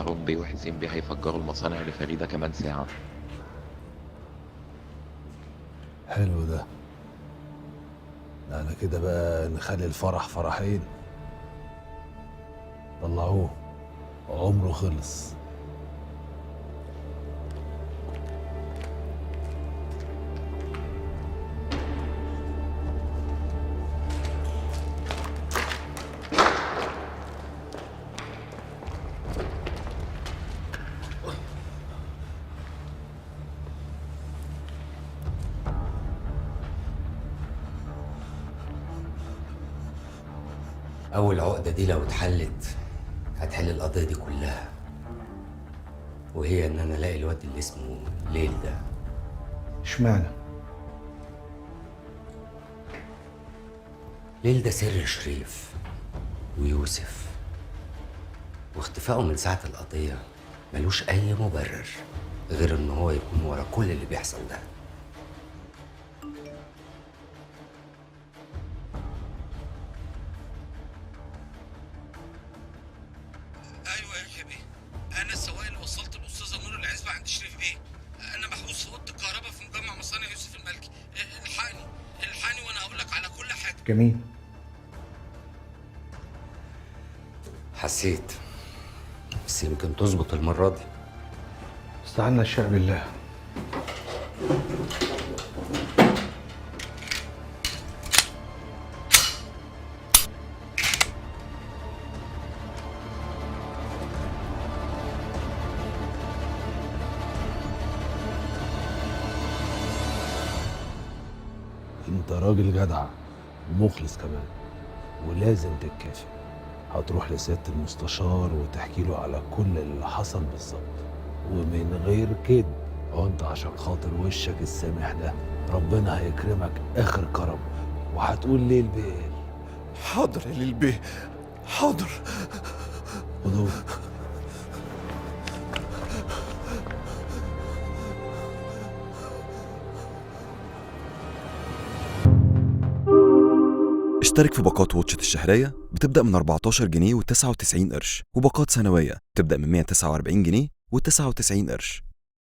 هارون بيه وحسين بيه هيفجروا المصانع لفريدة كمان ساعة. حلو ده. ده انا كده بقى نخلي الفرح فرحين. طلعوه، عمره خلص. أول عقدة دي لو اتحلت هتحل القضية دي كلها، وهي إن أنا ألاقي الواد اللي اسمه ليل ده. اشمعنى؟ ليل ده سر شريف ويوسف، واختفائه من ساعة القضية ملوش أي مبرر غير إن هو يكون ورا كل اللي بيحصل ده. ايوه يا يحيى بيه، انا السواق اللي وصلت الاستاذة نور العزبة عند شريف بيه. انا محبوس في اوضة الكهرباء في مجمع مصانع يوسف المالكي. الحقني الحقني وانا هقول لك على كل حاجة. جميل. حسيت بس يمكن تظبط المرة دي. استعنا الشاء بالله. انت راجل جدع ومخلص كمان، ولازم تتكافئ. هتروح لسيادة المستشار وتحكي له على كل اللي حصل بالظبط ومن غير كده. هو انت عشان خاطر وشك السامح ده ربنا هيكرمك اخر كرم، وهتقول ليه البيل. حاضر يا ليل بيه، حاضر. خدوه. اشترك في باقات واتشت الشهرية بتبدأ من 14 جنيه و99 قرش، وباقات سنوية بتبدأ من 149 جنيه و99 قرش.